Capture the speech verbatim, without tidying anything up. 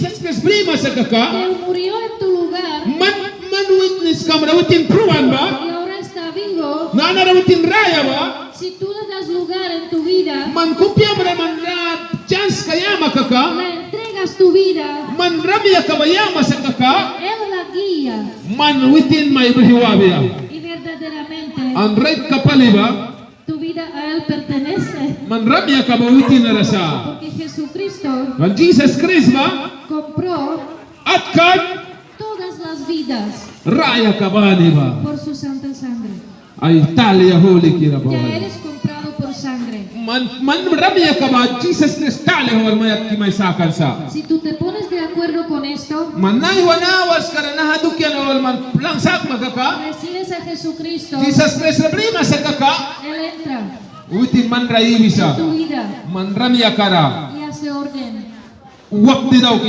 Jisas Kraist brima sa kaka. Que murió en tu lugar. Man, man witniskam ra witin pruan ba. Y ahora está vivo. Nanara witin raya ba. Si tú le das lugar en tu vida. Man kupiam ra man ra chanska yama kaka. Le entregas tu vida. Man ramyaka ba yama sa kaka. Él la guía. Man witin mai brih wabia. Y verdaderamente. An raitka pali ba. Tu vida a él pertenece. Man ramyaka ba witin nara sa. Porque Jesucristo. Kan Jisas Kraist ba. Compró. Atkan. Todas las vidas. Rayaka bani ba. Por su santa sangre. Ai talia hulikira ba. Ya eres comprado por sangre. Man, man ramyaka ba Jisas Kraist talia wal mai atki mai sakan sa. Si tú te pones de acuerdo con esto. Man naiwa na awarska ra naha dukia na wal man plan sakma kaka. Recibes a Jesucristo. Jisas Kraist ra brima sa kaka. Él entra. Witin man ra iwisa. En tu vida. Man ramyaka ra. Y hace orden. Wakbi dauki.